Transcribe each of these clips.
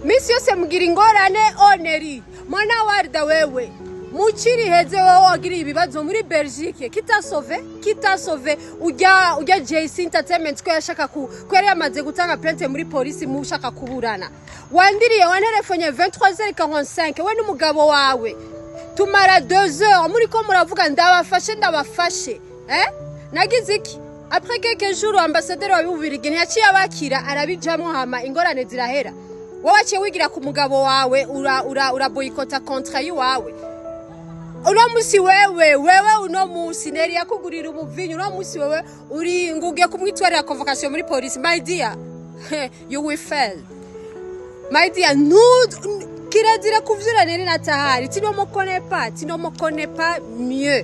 Misi yose mugira ingorane. Oneri Mona Warda, wewe muciri heze, wowe wagiriye ibibazo muri Belgique, qui t'a sauvé? Qui t'a sauvé? Ujya JC Entertainment ko yashaka ko yari yamaze gutanga plainte muri polisi, mushaka kuburana. Wandiriye, wanterefonye 23h45, we n'umugabo wawe, tumara 2 heures muri ko muravuga ndabafashe, ndabafashe. Nagize iki? Après quelques jours, ambassadeur wa Bubirigi ntiyaciye abakira, arabijamwo, hama ingorane zirahera. Wowe waciye wigira ku mugabo wawe, ura boyikota contrat yiwawe. Uno musi wewe uno musi Neri yakugurira umuvinyu. Uno musi wewe uri ngugiye kumwitwarira convocation muri polisi. My dear, you will fail, my dear. Nu kirazira kuvyura Neri natahari. Tu ne me connais pas, tu ne me connais pas mieux.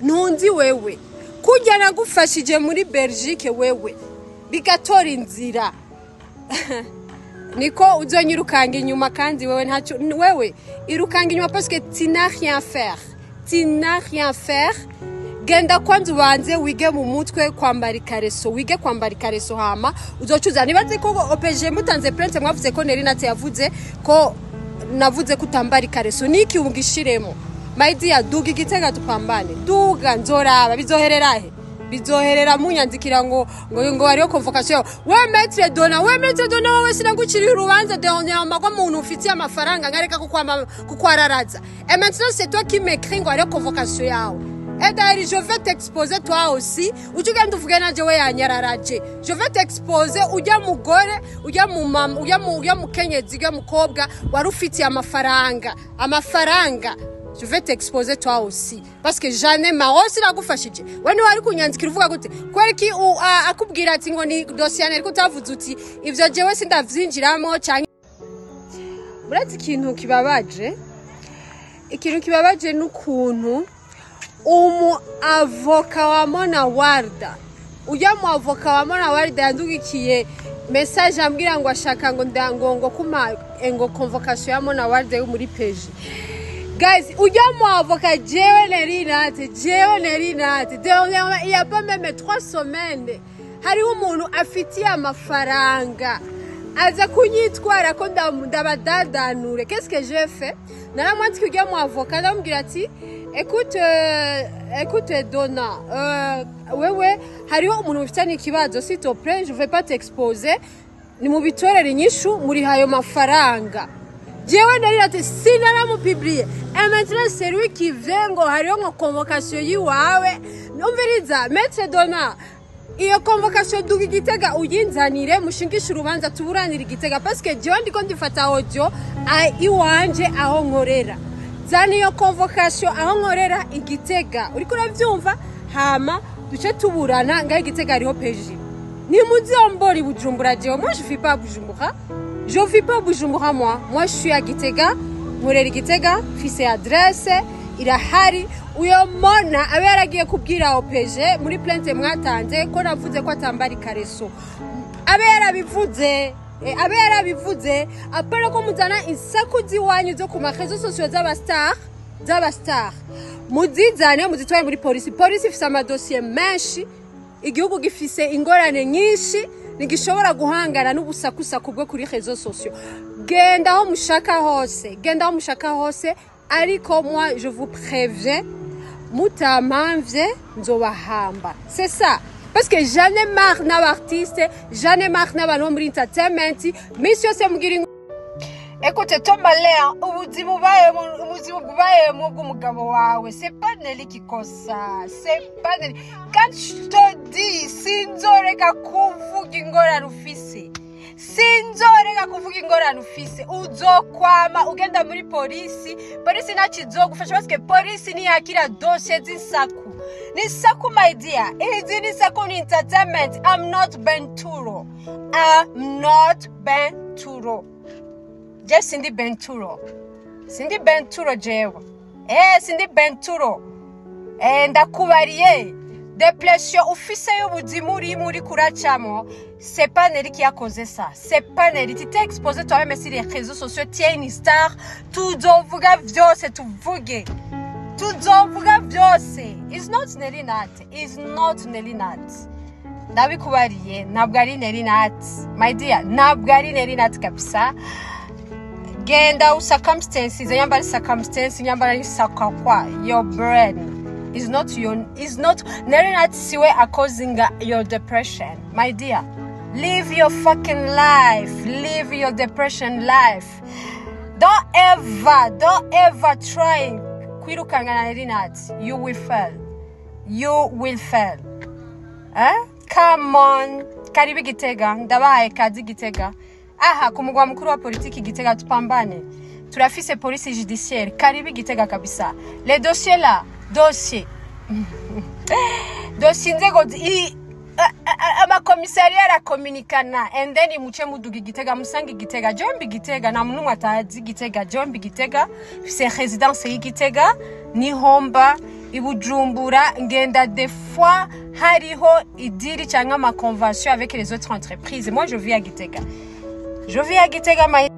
Ntunzi wewe kurya nagufashije muri Belgique, wewe bigatora inzira, niko uzonyirukanga inyuma. Kandi wewe ntacyo, wewe irukanga inyuma parce que tu n'as rien faire, tu n'as rien faire. Genda kwanza ubanze wige mu mutwe kwambara ikareso, wige kwambara ikareso, hama uzocuza. Nibaze ko OPG mutanze plainte, mwavuze ko Neri Nate yavuze ko navuze ko utambara ikareso. Niki ungishiremo? My dear, duga Igitega tupambane, duga nzoraba bizoherera he. Bizoherera munyandikira ngo hariho convocation. We Maître Dona, we Maître Dona, wowe sinaguciriye urubanza dernièrement ko umuntu ufitiye amafaranga nkareka kukwama kukwararaza? Et maintenant, c'est toi qui m'écris ngo hariho convocation yawe. Et d'ailleurs, je vais t'exposer, toi aussi. Ujye ugenda uvuge nanje we yanyararaje. Je vais t'exposer. Ujya mugore, ujya mu mama, ujya mukenyezi, ujya mukobwa wari ufitiye amafaranga. Amafaranga. Je vais t'exposer, toi aussi. Parce que j'en ai marre. Sinagufashije. We ni wari kunyandikira uvuga gute? Kubera iki akubwira ati ngo ni dossier ariko utavuze uti ivyo jewe sindavyinjiramo canke? Uretse ikintu kibabaje, ikintu kibabaje n'ukuntu umu avocat wa Mona Warda, ujya mu avocat wa Mona Warda yandugikiye message ambwira ngo ashaka ngo ndango ngo kuma ngo convocation ya Mona Warda yo muri PJ. Guys, ujya mu avocat, jewe Neri Nate, jewe Neri Nate, dernièrement, il y a pas même 3 semaines, hariho umuntu afitiye amafaranga aza kunyitwara ko ndabadadanure. Qu'est-ce que j'ai fait? Naramwandikiye ujya mu avocat, ndamubwira ati: "Écoute, écoute Dona, wewe hariho umuntu mufitanye ikibazo, s'il te plaît, je vais pas t'exposer, ni mubitorere inyishu muri hayo mafaranga." Jewe nari ati sinaramupubliye. Et maintenant, c'est lui qui vient ngo hariho ngo convocation yiwawe. Numviriza, Maître Dona, iyo convocation duga Igitega uyinzanire, mushingishe urubanza, tuburanire Igitega, parce que jewe ndiko ndifata audio iwanje aho nkorera. Zana iyo convocation aho nkorera Igitega, uriko uravyumva? Hama duce tuburana ngaho Igitega, hariho PJ. Nimuzombora i Bujumbura. Jewe, moi, je vis pas à Bujumbura, je vis pas à Bujumbura. Moi, je suis à Gitega, nkorera Igitega, mfise adresse irahari. Uyo Mona abe yaragiye kubwira OPG muri plainte mwatanze ko navuze ko atambara ikareso, abe yarabivuze, abe yarabivuze. Apana ko muzana insaku z'iwanyu zo ku ma réseaux sociaux z'aba star, z'aba star, muzizane muzitwaye muri polisi. Polisi ifise amadosiye menshi, igihugu gifise ingorane nyinshi, ntigishobora guhangana n'ubusakusaku bwo kuri réseaux sociaux. Genda aho mushaka hose, genda aho mushaka hose, ariko moi, je vous préviens, mutamamvye nzobahamba. C'est ça, parce que j'en ai marre n'aba artiste, j'en ai marre n'abantu bo muri entertainment. Misi yose mugira. Écoute, Tomalea, ubuzima ubayemo, ubuzima ubayemo bw'umugabo wawe, c'est pas Nelly qui cause ça, c'est pas Nelly. Quand je te dis, sinzoreka kuvuga ingorane ufise, sinzoreka kuvuga ingorane ufise. Uzokwama ugenda muri polisi, polisi ntacyo izogufasha parce que polisi ntiyakira dosiye z'isaku. Ni saku, my dear, izi ni saku, ni entertainment. I'm not Benturo, I'm not Benturo. Je sindi Benturo, sindi Benturo jewe, sindi Benturo. Ndakubariye, dépression ufise y'ubuzima urimo uri kuracamo, c'est pas Nelly qui a causé ça, c'est pas Nelly. Tu t'es exposé toi-même sur les réseaux sociaux, tu es une star. Tuzovuga vyose, tuvuge, tuzovuga vyose. It's not Nelly Nat, it's not Nelly Nat. Ndabikubariye, ntabwo ari Nelly Nat, my dear, ntabwo ari Nelly Nat kabisa. Genda u circumstances, nyambara circumstances, nyambara ari sakakwa your brain is not your, is not Nelly Nat. Siwe akozinga your depression, my dear. Live your fucking life, live your depression life. Don't ever, don't ever try kwirukanga na Nelly Nat. You will fail, you will fail. Eh? Come on, karibu Gitega, ndabahaye kazi Gitega, aha ku mugwa mukuru wa politiki Gitega. Tupambane, turafise police judiciaire. Karibu Gitega kabisa. Les dossiers là, dossier, dossier, inzego amakomisariya arakominikana and then muce muduga Igitega, musange Igitega. Jombi Igitega, nta muntu n'umwe atazi Igitega. Jombi Igitega, mfise résidence y'Igitega, nihomba i Bujumbura. Ngenda des fois hariho i deal cyangwa ama convention avec les autres entreprises. Moi, je vis à Gitega, je vis à Gitega. My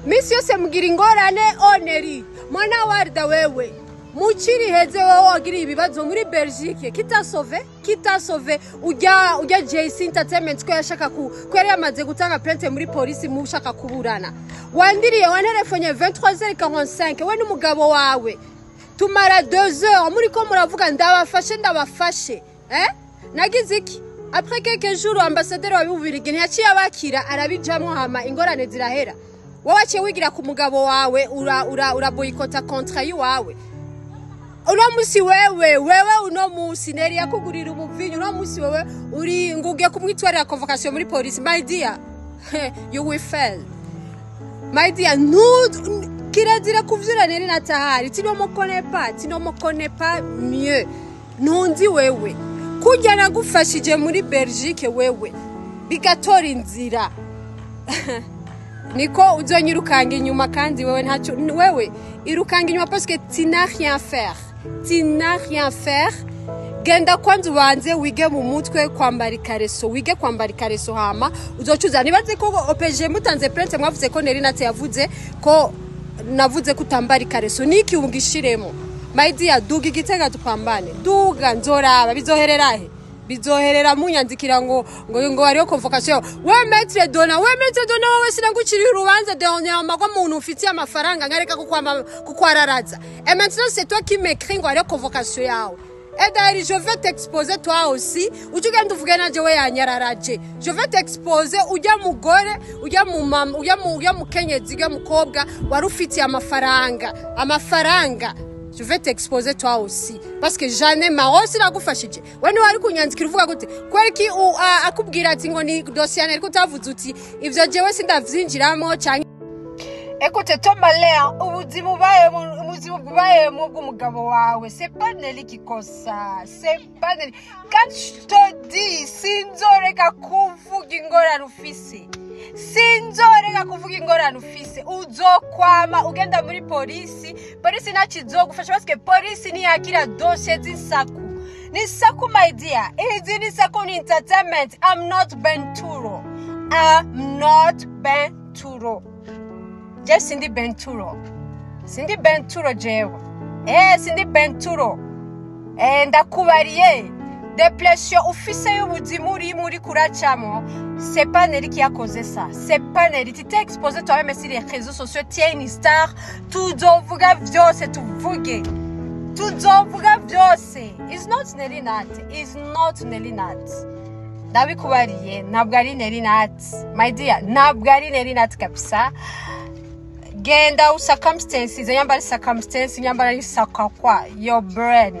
misi yose mugira ingorane oneri mwana warda. Wewe mukiri heze, wowe wagiriye ibibazo muri Belgique, kitasove kitasove ujya JC Entertainment ko yashaka ko yari yamaze gutanga plainte muri polisi, mushaka kuburana. Wandiriye, wanterefonye 23h45, we n'umugabo wawe, tumara 2 heures muri ko muravuga ndabafashe, ndabafashe. Eh, nagize iki? Après quelques jours, ambassadeur wa Bubirigi ntiyaciye abakira, arabijamwo, hama ingorane zirahera. Wowe waciye wigira ku mugabo wawe, ura ura uraboyikota contrat yiwawe. Uno musi wewe uno musi Neri yakugurira umuvinyu. Uno musi wewe uri ngugiye kumwitwarira convocation muri polisi. My dear, you will fail, my dear. Ntu kirazira kuvyura Neri natahari. Tu ne me connais pas, tu ne me connais pas mieux. Ntunzi wewe kurya nagufashije muri Belgique, wewe bigatora inzira, niko uzonyirukanga inyuma. Kandi wewe ntacyo, wewe irukanga inyuma parce que tu n'as rien faire, tu n'as rien faire. Genda kwanza ubanze wige mu mutwe kwambara ikareso, wige kwambara ikareso, hama uzocuza. Nibaze ko OPG mutanze plainte, mwavuze ko Nelly Nat yavuze ko navuze ko utambara ikareso. Niki ungishiremo, my dear? Duga Igitega tupambane, duga nzoraba bizoherera he. Bizoherera munyandikira ngo hariho convocation. We maître Dona, we maître Dona, wowe sinaguciriye urubanza dernièrement ko muntu ufitiye amafaranga nkareka kukwama kukwararaza? Et maintenant, c'est toi qui m'écris ngo hariho convocation yawe. Et d'ailleurs, je vais t'exposer toi aussi. Ujye ugenda uvuge nanjye we yanyararaje. Je vais t'exposer. Ujya mugore, ujya mu mama, ujya mukenyezi, ujya mukobwa wari ufitiye amafaranga. Amafaranga. Je vais t'exposer toi aussi. Parce que j'en ai marre, sinagufashije. We niwe wari kunyandikira uvuga gute? Kubera ki akubwira ati ngo ni dossier ariko utavuze uti ivyo jewe sindavyinjiramo cyangwa. Écoute, Thomas, ubuzima ubayemo, ubuzima ubayemo bw'umugabo wawe, c'est pas Nelly qui cause ça, c'est pas Nelly. Quand je te dis, sinzoreka kuvuga ingorane ufise, sinzoreka kuvuga ingorane ufise. Uzokwama ugenda muri polisi, polisi ntacyo izogufasha parce que polisi ntiyakira dossier z'insaku. Ni saku, my dear, izi ni saku, ni entertainment. I'm not Benturo, I'm not Benturo. Je sindi Benturo, sindi Benturo jewe, sindi Benturo. Ndakubariye, depression ufise y'ubuzima urimo uri kuracamo, c'est pas Nelly qui a causé ça, c'est pas Nelly. Tu t'es exposé toi-même sur les réseaux sociaux, tu es une star. Tuzovuga vyose, tuvuge, tuzovuga vyose. It's not Nelly Nat, it's not Nelly Nat. Ndabikubariye, ntabwo ari Nelly Nat, my dear, ntabwo ari Nelly Nat kabisa. Genda u circumstances, nyambara circumstances, nyambara sakakwa your brain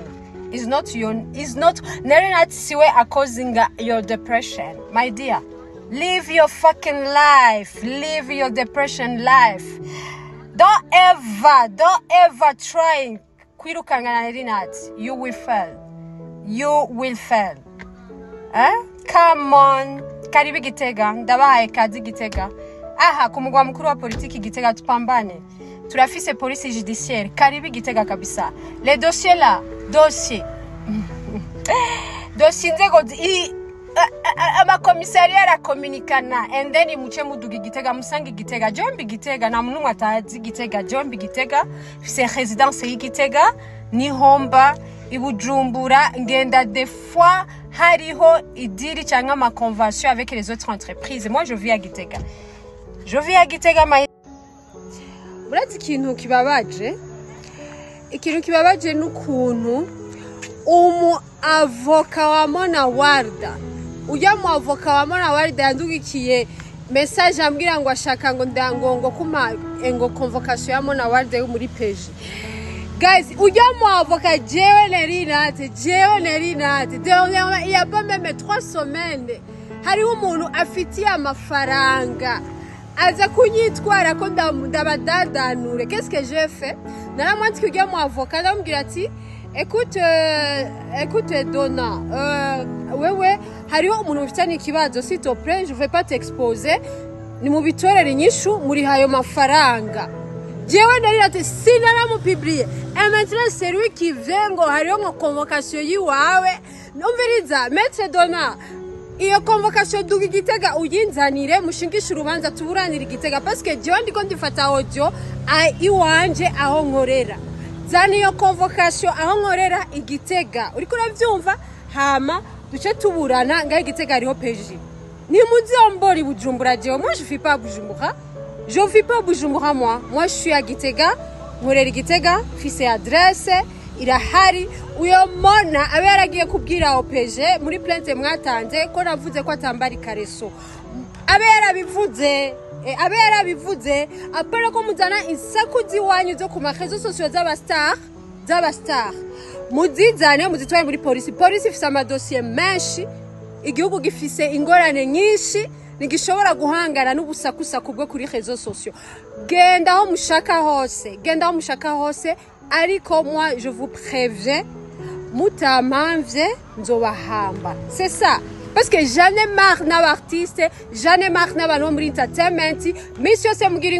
is not your, is not Nelly Nat. Siwe akozinga your depression, my dear. Live your fucking life, live your depression life. Don't ever, don't ever try kwirukanga na Nelly Nat. You will fail, you will fail. Eh? Come on, karibu Gitega, ndabahaye kazi Gitega, aha ku mugwa mukuru wa politiki Gitega. Tupambane, turafise police judiciaire. Karibu Gitega kabisa. Les dossiers là, dossier, dossier, inzego amakomisariya arakominikana and then muce muduga Igitega, musange Igitega. Jombi Igitega, nta muntu n'umwe atazi Igitega. Jombi Igitega, mfise résidence y'Igitega, nihomba i Bujumbura. Ngenda des fois. Hariho i deal cyangwa ama convention avec les autres entreprises. Moi, je vis à Gitega, je vis à Gitega. Murazi ikintu kibabaje? Ikintu kibabaje n'ukuntu umu avocat wa Mona Warda, ujya mu avocat wa Mona Warda, yandugikiye message ambwira ngo ashaka ngo ndango ngo kuma ngo convocation ya Mona Warda yo muri PJ. Guys, ujya mu avocat, jewe nari nate, jewe nari nate dernièrement, il y a pas même 3 semaines, hariho umuntu afitiye amafaranga aza kunyitwara ko ndabadadanure. Qu'est-ce que j'ai fait? Naramwandikiye ujya mu avocat, ndamubwira ati: "Écoute, écoute Dona, wewe hariho umuntu ufitanye ikibazo, s'il te plaît, je vais pas t'exposer, ni mu bitorere inyishu muri ayo mafaranga." Jewe nari ati sinaramupubliye. Et maintenant, c'est lui qui vient ngo hariho ngo convocation yiwawe. Numviriza, maître Dona, iyo convocation duga Igitega uyinzanire, mushingishe urubanza, tuburanire Igitega, parce que jewe ndiko ndifata audio iwanje aho nkorera. Zana iyo convocation aho nkorera Igitega, uriko uravyumva? Hama duce tuburana ngaho Igitega, hariho PJ. Nimuzombora i Bujumbura. Jewe, moi, je vis pas à Bujumbura, je vis pas à Bujumbura. Moi, je suis à Gitega, nkorera Igitega, mfise adresse irahari. Uyo Mona abe yaragiye kubwira OPJ muri plainte mwatanze ko navuze ko atambara ikareso, abe yarabivuze, abe yarabivuze. Apana ko muzana insaku z'iwanyu zo ku ma réseaux sociaux z'aba star, z'aba star, muzizane muzitwaye muri polisi. Polisi ifise amadosiye menshi, igihugu gifise ingorane nyinshi, ntigishobora guhangana n'ubusakusaku bwo kuri réseaux sociaux. Genda aho mushaka hose, genda aho mushaka hose, ariko moi, je vous préviens, mutampamvye nzobahamba. C'est ça, parce que j'en ai marre n'aba artiste, j'en ai marre n'abantu bo muri entertainment, misi yose mugira